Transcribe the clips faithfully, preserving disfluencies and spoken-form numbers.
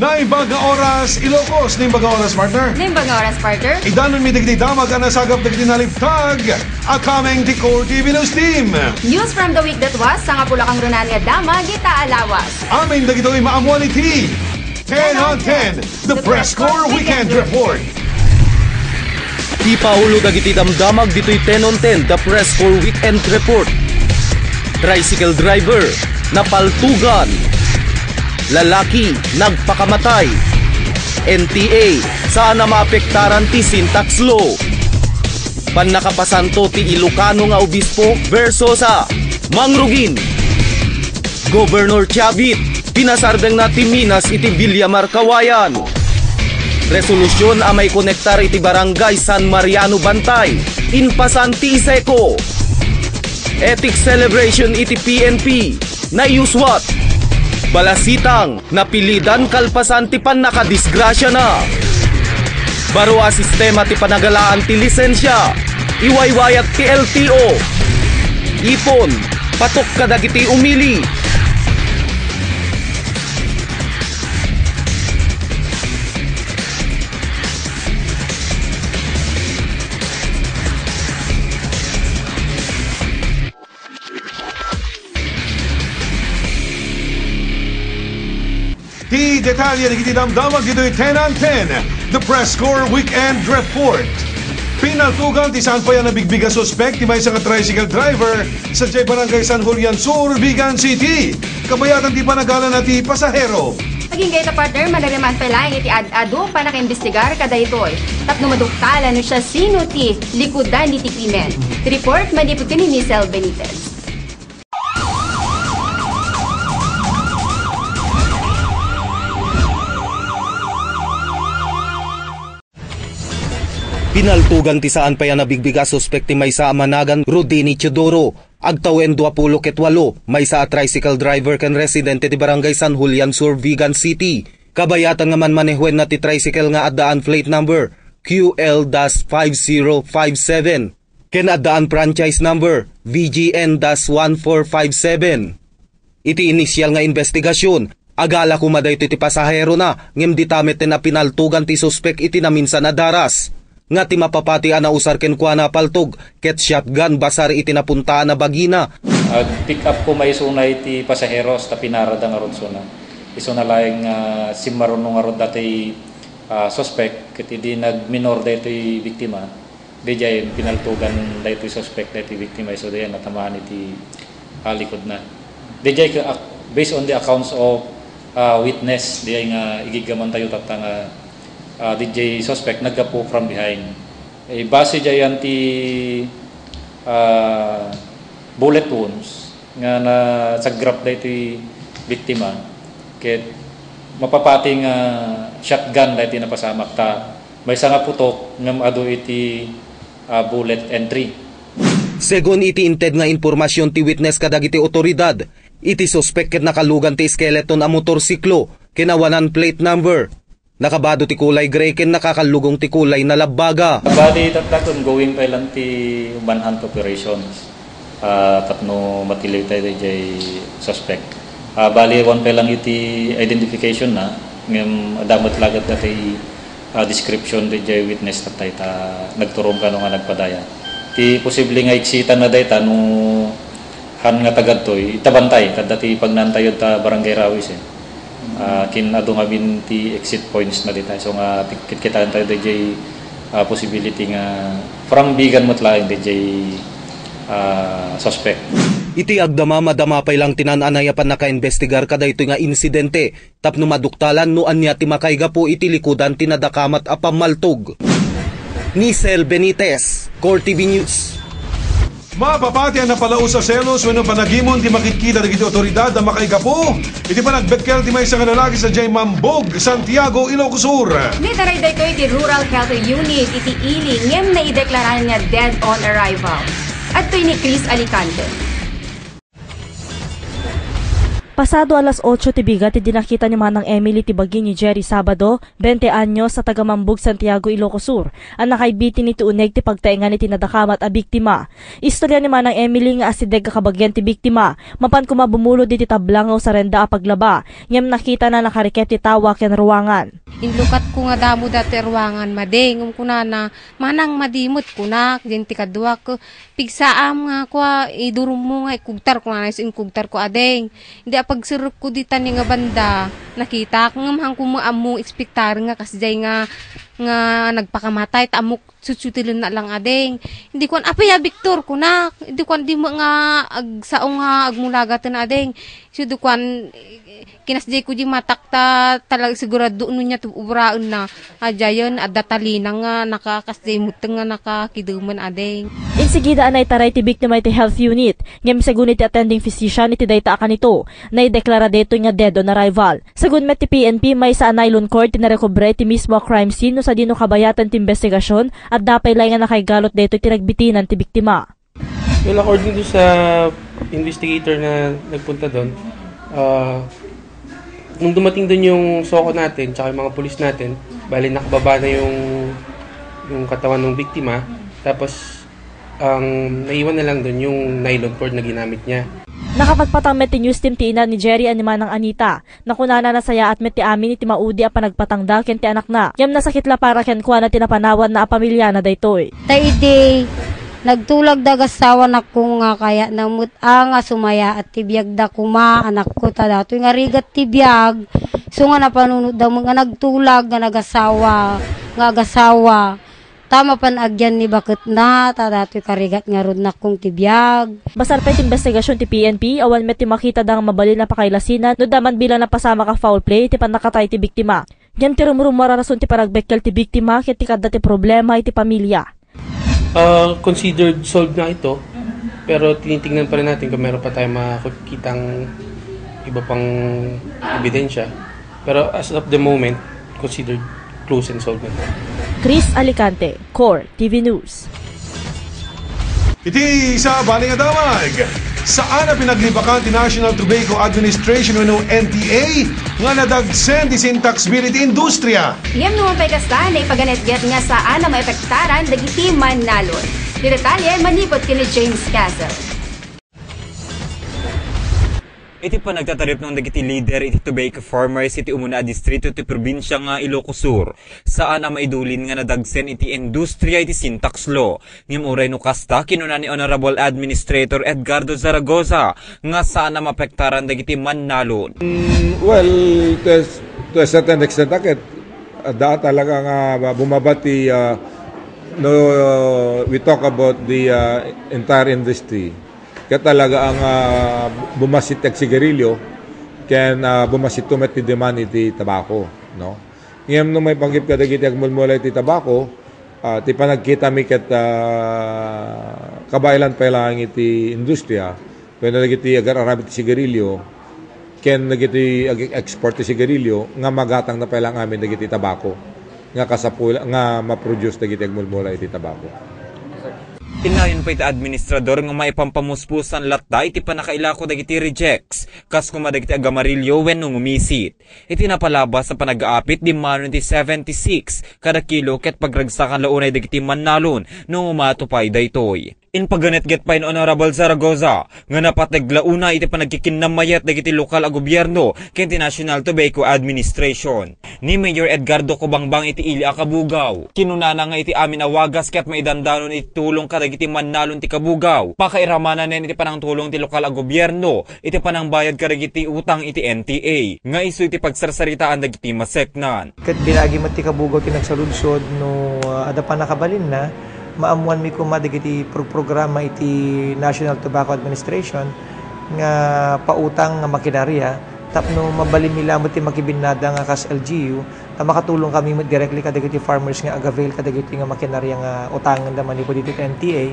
Naimbag nga oras, Ilocos. Naimbag nga oras, partner. Naimbag nga oras, partner. Idanonmi dagiti damag a nasagap dagiti nalibtag a kameng ti Core T V News Team. News from the week that was, sangapulo a kangrunaan nga damag ita a lawas. Amin dagitoy maammuan iti Ten on Ten, the Press Corps Weekend Report. Ti paulo dagiti damdamag ditoy Ten on Ten, the Press Corps Weekend Report. Tricycle driver, napaltugan. Lalaki, nagpakamatay. N T A, saan a maapektaran ti sin tax law. Pannakapasanto ti Ilocano nga obispo versus a mangrugin. Governor Chavit, pinasardengna ti minas iti Villamar Kawayan. Resolusion a maikonektar iti Barangay San Mariano Bantay, impasan ti ISECO. Ethics celebration iti P N P, naiyuswat. Balasitang, napilidan kalpasan ti pannakadisgrasiana. Baro a sistema ti panagalaan ti lisensia, iwaywayat ti L T O. Ipon, patok kadagiti umili. Ti detalye dagiti damdamag ditoy Ten on Ten, the Press Corps Weekend Report. Pinaltugan ti saan pay a nabigbig a suspek ti maysa nga tricycle driver sadiay Barangay San Julian Sur, Vigan City. Kabayatan ti panagalana ti pasahero. Agingga ita, partner, manariman pay laeng iti ad-adu pannakaimbestigar kadaytoy tapno maduktalan no siasino ti likudan diti krimen. Report manipud ken ni Michelle Benitez. Pinaltugan ti saan pay a nabigbig a suspek ti maysa a managan, Rodini Teodoro, agtawen dua pulo ket walo, maysa a tricycle driver ken residente ti Barangay San Julian Sur, Vigan City. Kabayatan nga manmanehuenna ti tricycle nga addaan plate number Q L dash five zero five seven ken addaan franchise number V G N dash one four five seven. Iti inisial nga imbestigasion, agala koma daytoy ti pasaherona, ngem dita metten a pinaltugan ti suspek iti naminsan a daras, nga ti mapapati a nausar kenkuana a paltog ket shotgun basar iti napuntaan a bagina. Ag-pick up koma isuna iti pasaheros ta pinarada ngarud isuna. Isuna laeng nga simmaruno ngarud daytoy, ah, suspek ket idi nagminor daytoy biktima, diay pinaltugan daytoy suspek daytoy biktima isu diay natamaan iti, ah, likudna. Diay ka-, ak-, based on the accounts of, ah, witness, diay nga igiggamantayo tatta nga, ah, diay suspek naggapu from behind. Eh, base diay ti, ah, bullet wounds nga nasagrap daytoy biktima, ket mapapati nga shotgun daytoy napasamak ta maysa nga putok ngem adu iti, ah, bullet entry. Segun iti inted nga impormasion ti witness kadagiti otoridad, iti suspek ket nakalugan ti skeleton a motorsiklo ken awanan plate number. Nakabado ti kulay gray ken nakakallugong ti kulay na labbaga. Bali, tatta ongoing pay lang ti manhunt operations. Ah, tapno matiliw tayo diay suspect. Ah, bali, awan pay lang iti identification na, ngem adda met laeng daytoy, ah, description diay witness tatta ita nagturong kano nga nagpadaya. Ti posible nga iksitan na dayta no han nga tagadtoy, ita bantay, tadda ti pagnantayo ta Barangay Rawis, eh. Ah, kin adu ngamin ti exit points na dita. So nga, ti-, kitkitaen tayo diay, ah, possibility nga from Vigan met laeng diay, ah, suspect. Iti agdama, madama pay lang ti naan-anay a pannakaimbestigar kadaytoy nga insidente tapno maduktalan no ania ti makaigapu iti likudan ti nadakamat a pammaltog. Nisel Benitez, Core T V News. Mapapati a napalaus a selos wenno panagimon ti makitkita dagiti otoridad a makaigapu iti panagbekkel ti maysa nga lalaki sadiay Mambog, Santiago, Ilocos Sur. Nitaray daytoy ti Rural Health Unit iti ili ngem naideklara nga dead on arrival. Adtoy ni Chris Alicante. Pasado alas otso ti bigat idi nakita ni Manang Emily ti bagi ni Jerry Sabado, bente anyos, a taga Mambug, Santiago, Ilocos Sur, a nakaibitin iti uneg ti pagtaengan iti nadakamat a biktima. Istorya ni Manang Emily nga asideg a kabagian ti biktima, mapan koma bumulod iti tabla nga usarenda a paglaba, ngem nakitana nakariket ti tawa ken ruangan. Inlukatko nga damo dati ruangan, madi. Ngem kunana, "Manang, madi met," kunak. Diay ti kaduak, "Pigsaam nga kua, idurummo nga ikugtar," kunana, isu inkugtarko, ading. Idi apagserrekko ditan nga banda, nakitak, ngem haanko met ammo ekspektaren nga kasdiay nga, nga nagpakamatay, ta ammok sutsutilenna lang, ading. Idi kuan, "Apay a, Victor?" kunak. Idi kuan, "Dimo nga agsao nga agmulagaten, ading." Isu idi kuan, kinasdiayko di matak ta talaga sigurado no ania ti ubraenna. Adiayen, adda talina nga nakakasdiay met nga nakakidemen, ading. Insigida a naitaray ti biktima iti health unit, ngem sagun iti attending physician iti dayta a kanito, naideklara daytoy nga dead on arrival. Sagun met ti P N P, maysa a nylon cord ti narekobre iti mismo a crime scene no sadino kabayatan ti imbestigasion, adda pay laeng a nakaigalot daytoy ti nagbitinan ti biktima. Well, according to sa investigator na nagpunta doon, ah, nung dumating doon yung SOCO natin, tsaka yung mga pulis natin, bali nakababa na yung, yung katawan ng biktima. Tapos, ang naiwan na lang doon yung nylon cord na ginamit niya. Nakapagpatang met ti news team ti ina ni Jerry a ni Manang Anita. Nakunana, nasayaat met ti amin iti maudi a panagpatangda ken ti anakna. Ngem nasakit la para kenkuana ti napanawanna a pamiliana daytoy. Ta idi nagtulag da agasawa, nakko nga kayatna met a nga sumayaat ti biagda koma, anakko, ta datoy nga rigat ti biag. Isu nga napanunotda met nga nagtulag nga nagasawa, nga agasawa. Ta mapan agyan ni baketna, ta datoy karigat ngarud, nakko, ti biag. Basar pay ti imbestigasion ti P N P, awan met ti makitada nga mabalin a pakailasinan no adda man bilang napasamak a foul play iti pannakatay ti biktima. Ngem ti rumrumuar a rason ti panagdakkel ti biktima ket ti kaadda ti problema iti pamilya. Ah, considered solved na ito, pero tinitingnan pa rin natin kung meron pa tayong makikitang iba pang ebidensya. Pero as of the moment, considered close and solved na ito. Chris Alicante, Core T V News. Iti sabali nga damag, saan a pinaglibakan ti National Tobacco Administration wenno N T A nga nadagsen ti Sintax Bill iti industria? Ngem no man pay kasta, naipaganetget nga saan a maepektaran dagiti mannalon. Ti detalye, manipud ken ni James Castle. Iti panagtataripnong dagiti lider iti tobacco farmers iti umuna a distrito ti probinsia nga Ilocos Sur, saan a maidulin nga nadagsen iti industria iti Sintax Law. Ngem uray no kasta, kinuna ni Honorable Administrator Edgardo Zaragoza nga saan a mapektaran dagiti mannalon. Mm, well, to a, to a certain extent, ket, ah, da talaga nga bumaba ti, ah, no, we talk about the, ah, entire industry. Ket talaga nga, ah, bumassit ti agsigarilyo, ken, ah, bumassit met ti demand iti tabako, no? Ngem no maipanggep kadagiti agmulmula iti tabako, ah, ti panagkitami ket, ah, kabaelan pay laeng iti industria, wenno dagiti agar-aramid ti sigarilyo, ken dagiti ag-export ti sigarilyo nga magatangna pay laeng amin dagiti tabako nga kasapul-, nga ma-produce dagiti agmulmula iti tabako. Innayon pay ti administrador nga maipampamuspusan latta iti pannakailako dagiti rejects, kas koma dagiti agamarilyo wenno ngumisit. Iti napalabas a panag-aapit, dimmano iti seventy-six kada kilo ket pagragsakan la unay dagiti mannalon no umato pay daytoy. Impaganetget pay ni Honorable Zaragoza nga napateg la unay iti panagkikinnammayat dagiti lokal a gobierno ken ti National Tobacco Administration. Ni Mayor Edgardo Cobangbang iti ili a kabugaw, kinunana nga iti amin a wagas ket maidandanon iti tulong kadagiti mannalon ti kabugaw. Pakairamananen iti panangtulong ti lokal a gobierno iti panangbayad kadagiti utang iti N T A, nga isu iti pagsarsaritaan dagiti maseknan. Ket binagi met ti kabugaw ti nagsaludsod no, ah, adda pannakabalinna, maammuanmi koma dagiti pro-, programa iti National Tobacco Administration nga pautang nga makinarya tapno mabalinmi la met ti makibinnada nga kas L G U, ta makatulong kami met directly kadagiti farmers nga agavail kadagiti nga makinarya nga utangenda manipud iti N T A.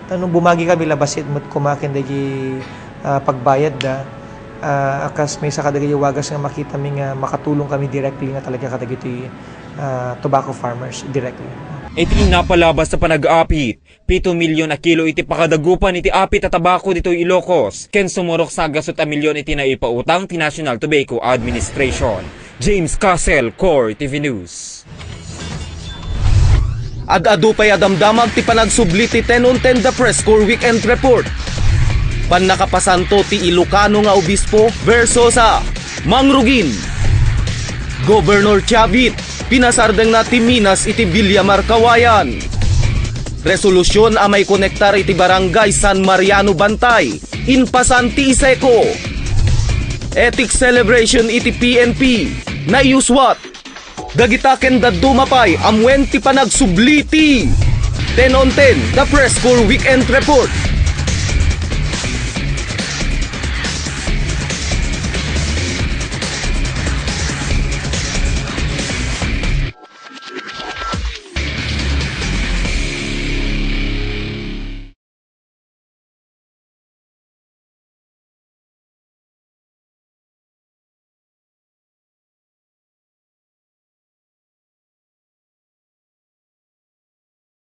Tapno bumagi kami la bassit met koma ken dagiti, ah, pagbayadda, ah, a kas maysa kadagiti wagas nga makitami nga makatulong kami directly nga talaga kadagiti, ah, tobacco farmers directly. Iti napalabas a panag-apit, pito milyon a kilo iti pakadagupan iti apit a tabako ditoy Ilocos, ken sumurok sa gasut a milyon iti naipautang ti National Tobacco Administration. James Castle, Core T V News. Ad-adu pay a damdamag ti panagsubli ti Ten on Ten The Press Corps Weekend Report. Pannakapasanto ti Ilocano nga obispo versus a Mang Rugin. Governor Chavit, pinasardengna ti minas iti Villamar Kawayan. Resolusyon a maikonektar iti Barangay San Mariano Bantay, impasan ti ISECO. Ethics celebration iti P N P, naiyuswat. Dagita ken dadduma pay amuen ti panagsubli ti Ten on Ten, The Press Corps Weekend Report.